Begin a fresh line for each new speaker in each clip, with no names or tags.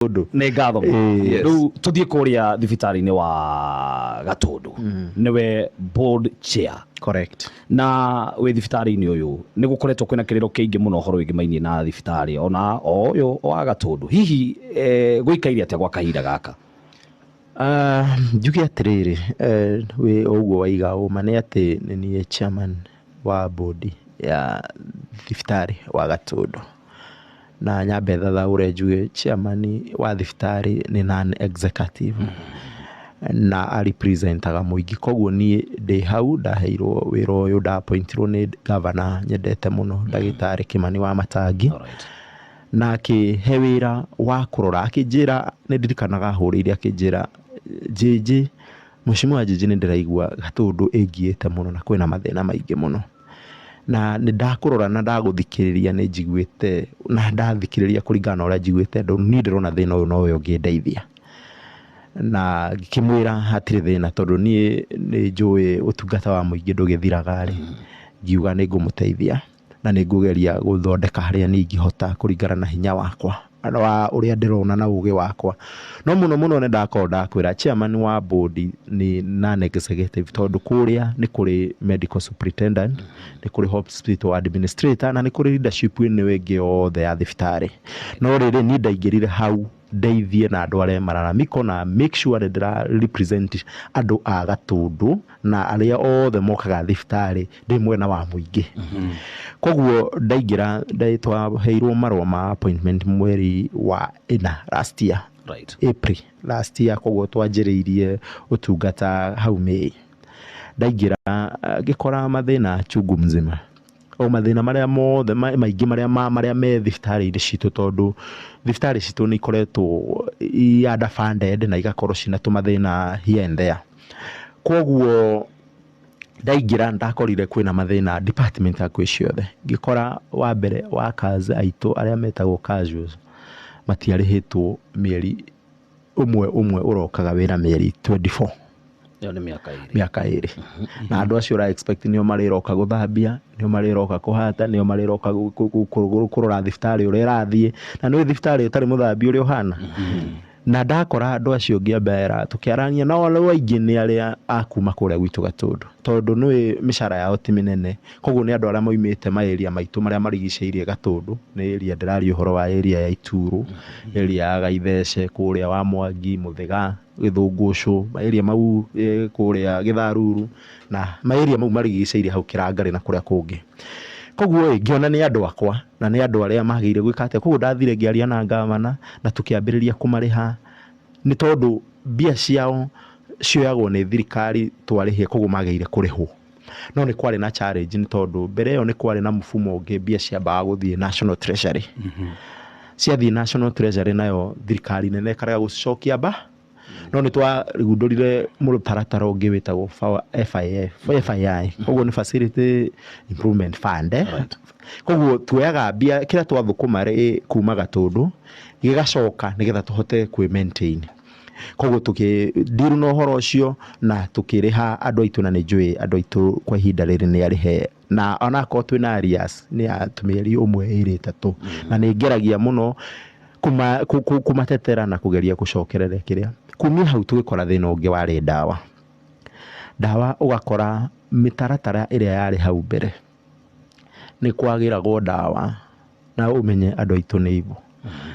Gatũndũ.
Nĩ ngatho.
Ĩĩ.
Rĩu tũthiĩ kũrĩa thibitarĩ-inĩ wa Gatũndũ, nĩwe board chair.
Correct.
Na wĩ thibitarĩ-inĩ ũyũ nĩ gũkoretwo kwĩna kĩrĩro kĩingĩ mũno ũhoro wĩgĩmainie na thibitarĩ ona o ũyũ wa Gatũndũ. Hihi gũikaire atĩa gwa kahinda gaka?
Ah, njuge atĩrĩrĩ, wĩ ũguo waiga, ũma nĩ atĩ nĩ niĩ chairman wa board ya thibitarĩ wa Gatũndũ. Na nyambe thathaũre njuge chairman wa thibitarĩ nĩ non executive na a representaga mũingĩ. Koguo niĩ ndĩ hau ndaheirwo wĩra ũyũ, nda appointirwo nĩ governor nyendete mũno, ndagĩtarĩ Kĩmani wa Matangi, na akĩhe wĩra wa kũrora, akĩnjĩra, nĩ ndirikanaga ahũrĩire akĩnjĩra, "Njĩnjĩ, Mheshimiwa Njĩnjĩ, nĩ ndĩraigua Gatũndũ ĩngiĩte mũno na kwĩna mathĩna maingĩ mũno. Na nĩ ndakũrora na ndagũthikĩrĩria, nĩ njiguĩte na ndathikĩrĩria kũringana na ũrĩa njiguĩte, niĩ ndĩrona thĩna ũyũ nowe ũngĩndeithia." Na ngĩkĩmwĩra hatirĩ thĩna, tondũ niĩ nĩ njũĩ ũtungata wa mũingĩ ndũgĩthiraga rĩ, ngiuga nĩ ngũmũteithia na nĩ ngũgeria gũthondeka harĩa niĩ ingĩhota kũringana na hinya wakwa wa ũrĩa ndĩrona na ũgĩ wakwa. No mũno mũno nĩ ndakorwo ndakwĩra chairman wa board nĩ non executive, tondũ kũrĩa nĩ kũrĩ medical superintendent, nĩ kũrĩ hospital administrator, na nĩ kũrĩ leadership ĩno ĩngĩ yothe ya thibitarĩ. No rĩrĩ, niĩ ndaingĩrire hau ndeithie na ndware malalamiko na make sure nĩ ndĩra represent andũ a Gatũndũ na arĩa othe mokaga thibitarĩ ndĩ mwena wa mũingĩ. Koguo ndaingĩra, twaheirwo marũa ma appointment mweri wa ĩna last year, April last year. Koguo twanjĩrĩirie ũtungata hau May. Ndaingĩra ngĩkora mathĩna chungu mzima, o mathĩna marĩa mothe maingĩ marĩa marĩa me thibitarĩ-inĩ citũ, tondũ thibitarĩ citũ nĩ ikoretwo i underfunded na igakorwo cina tũmathĩna here and there. Koguo ndaingĩra ndakorire kwĩna mathĩna department hakuhĩ ciothe. Ngĩkora wa mbere, workers aitũ arĩa metagwo casuals matiarĩhĩtwo mĩeri ũmwe ũmwe ũrokaga wĩra mĩeri 24.
Ĩyo nĩ mĩaka 2.
Mĩaka 2. Na andũ acio ũra expect nĩo marĩroka gũthambia, nĩo marĩroka kũhata, nĩo marĩroka kũrora thibitarĩ ũrĩa ĩrathiĩ, na nĩ thibitarĩ ũtarĩ mũthambie ũrĩa ũhana. Na ndakora andũ acio ngĩambera tũkĩarania nao, arĩa aingĩ nĩ arĩa a kuma kũrĩa gwitũ Gatũndũ, tondũ nĩ mĩcara yao ti mĩnene. Koguo nĩ andũ arĩa maumĩte ma area maitũ marĩa marigicĩirie Gatũndũ. Nĩ area ndĩraria ũhoro wa area ya Ituru, area ya Gaithece, kũrĩa wa Mwangi, Mũthĩga, Gĩthũngũcũ, ma area mau, kũrĩa Gĩtharuru, na ma area mau marigicĩirie hau Kĩrangarĩ na kũrĩa kũngĩ. Koguo ĩ ngĩona nĩ andũ akwa na nĩ andũ arĩa magĩrĩire gwĩka atĩa. Koguo ndathire ngĩaria na ngavana na tũkĩambĩrĩria kũmarĩha, nĩ tondũ mbia ciao cioyagwo nĩ thirikari twarĩhie, koguo magĩrĩire kũrĩhwo. No nĩ kwarĩ na challenge, nĩ tondũ mbere ĩyo nĩ kwarĩ na mũfumo ũngĩ, mbia ciambaga gũthiĩ National Treasury. Ciathiĩ National Treasury, nayo thirikari nene ĩkarega gũcicokia mba. No nĩ twagundũrire mũtaratara ũngĩ wĩtagwo FIF, FII, koguo nĩ Facility Improvement Fund. Koguo tuoyaga mbia kĩrĩa twathũkũma rĩ kuma Gatũndũ gĩgacoka nĩgetha tũhote kwĩ maintain. Koguo tũkĩ deal na ũhoro ũcio na tũkĩrĩha andũ aitũ, na nĩ njũĩ andũ aitũ kwa ihinda rĩrĩ nĩ arĩhe, na onakorwo twĩna arrears nĩ ya tũmĩeri ũmwe, ĩrĩ, ĩtatũ, na nĩ ngeragia mũno kũmatetera na kũgeria gũcokereria kĩrĩa. Kumia hau tũgĩkora thĩna ũngĩ warĩ ndawa. Ndawa, ũgakora mĩtaratara ĩrĩa yarĩ hau mbere nĩ kwagĩragwo ndawa, na ũmenye andũ aitũ nĩ ibu,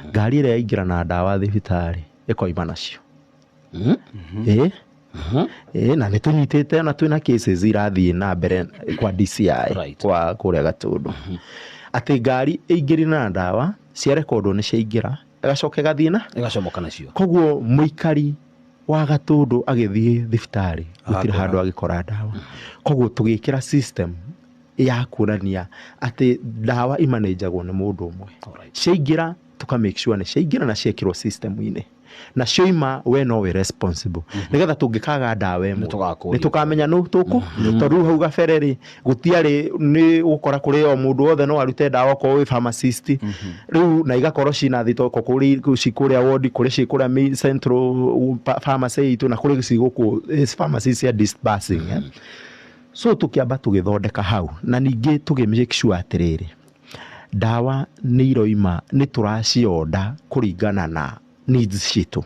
ngari ĩrĩa yaingĩra na ndawa thibitarĩ ĩkoima nacio. Ĩĩ, na nĩ tũnyitĩte na twĩna cases irathiĩ na mbere kwa DCI, kwa kũrĩa Gatũndũ, atĩ ngari ĩingĩrire na ndawa ciarekondwo nĩ ciaingĩra, ĩgacoka ĩgathiĩ na
ĩgacomoka nacio.
Koguo mũikari wa Gatũndũ agĩthiĩ thibitarĩ gũtirĩ
Agakora.
handũ agĩkora ndawa. Koguo tũgĩkĩra system ya kuonania atĩ ndawa imanĩnjagwo nĩ mũndũ ũmwe. Ciaingĩra tuka make sure nĩ ciaingĩra na ciekĩrwo system-inĩ, na cioima we nowe responsible, nĩgetha tũngĩkaga ndawa ĩmwe
Nĩtũgakũria.
nĩ tũkamenya nũ tũkũ, tondũ rĩu hau gabere rĩ gũtiarĩ, nĩ gũkora kũrĩ o mũndũ wothe no arute ndawa okorwo wĩ pharmacist rĩu, na igakorwo cina thitoko kũrĩ ci kũrĩa ward, kũrĩ ci kũrĩa central pharmacy itũ, na kũrĩ ci gũkũ pharmacy cia dispersing, eh. So tũkĩamba tũgĩthondeka hau, na ningĩ tũgĩ make sure atĩrĩrĩ, ndawa nĩ iroima, nĩ tũracionda kũringana na Needs citũ,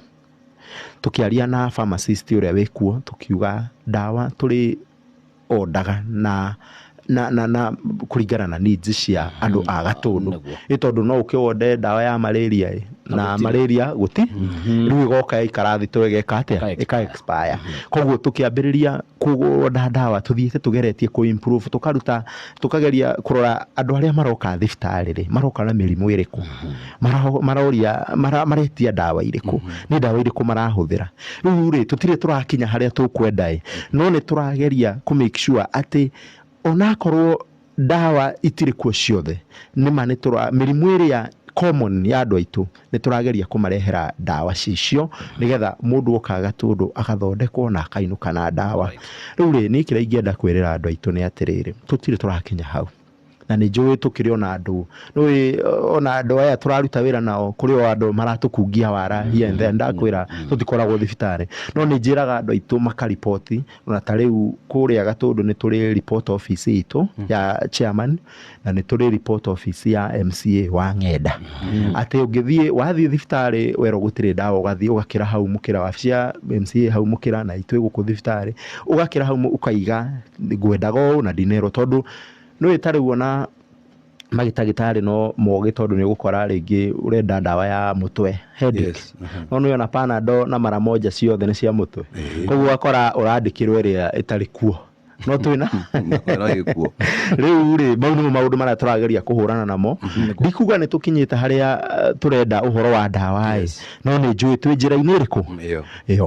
tũkĩaria na pharmacist ũrĩa wĩkuo, tũkiuga ndawa tũrĩ ondaga na kũringana na needs cia andũ a Gatũndũ. Ĩ tondũ no ũke wonde ndawa ya malaria ĩ na
gũtirĩ.
Malaria gũti rĩu ĩgoka yaikara thĩ tũ ĩgeka atĩa?
Ĩka
Ĩka expire. Koguo tũkĩambĩrĩria kũonda ndawa, tũthiĩte tũgeretie kũ improve, tũkaruta, tũkageria kũrora andũ arĩa maroka thibitarĩ rĩ, maroka na mĩrimũ ĩrĩkũ, maroria maretia ndawa irĩkũ, nĩ ndawa irĩkũ marahũthĩra. Rĩu rĩ, tũtirĩ tũrakinya harĩa tũkwenda ĩ, no nĩ tũrageria kũ make sure atĩ onakorwo ndawa itirĩ kuo ciothe, nĩma nĩ tũra mĩrimũ ĩrĩa common ya andũ aitũ nĩ tũrageria kũmarehera ndawa cicio, nĩgetha mũndũ oka Gatũndũ agathondekwo na akainũka na ndawa. Rĩu rĩ, niĩ kĩrĩa ingĩenda kwĩrĩra andũ aitũ nĩ atĩrĩrĩ, tũtirĩ tũrakinya hau, na nĩ njũĩ tũkĩrĩ ona andũ nĩũĩ, ona andũ aya tũraruta wĩra nao, kũrĩ o andũ maratũkungia wara here and there. Ndakwĩra tũtikoragwo thibitarĩ, no nĩ njĩraga andũ aitũ makariboti. Ona ta rĩu kũrĩa Gatũndũ nĩ tũrĩ report office itũ ya chairman, na nĩ tũrĩ report office ya MCA wa Ng'enda, atĩ ũngĩthiĩ, wathiĩ thibitarĩ werwo gũtirĩ ndawa, ũgathiĩ ũgakĩra hau mũkĩra wabici ya MCA hau mũkĩra na ithuĩ gũkũ thibitarĩ, ũgakĩra hau ũkaiga ngwendaga ũũ na ndinerwo, tondũ nĩũĩ ta rĩu ona magĩtagĩtarĩ no mogĩ, tondũ nĩ ũgũkora rĩngĩ ũrenda ndawa ya mũtwe, headache. No nĩ ona Panadol na mara moja ciothe nĩ cia mũtwe. Koguo ũgakora ũrandĩkĩrwo ĩrĩa ĩtarĩ kuo, no twĩna
no ĩkuo.
Rĩu rĩ, mau nĩmo maũndũ marĩa tũrageria kũhũrana namo. Ndikuga nĩ tũkinyĩte harĩa tũrenda ũhoro wa ndawa ĩ, no nĩ njũĩ twĩ njĩra-inĩ ĩrĩkũ
ĩyo.
Ĩyo.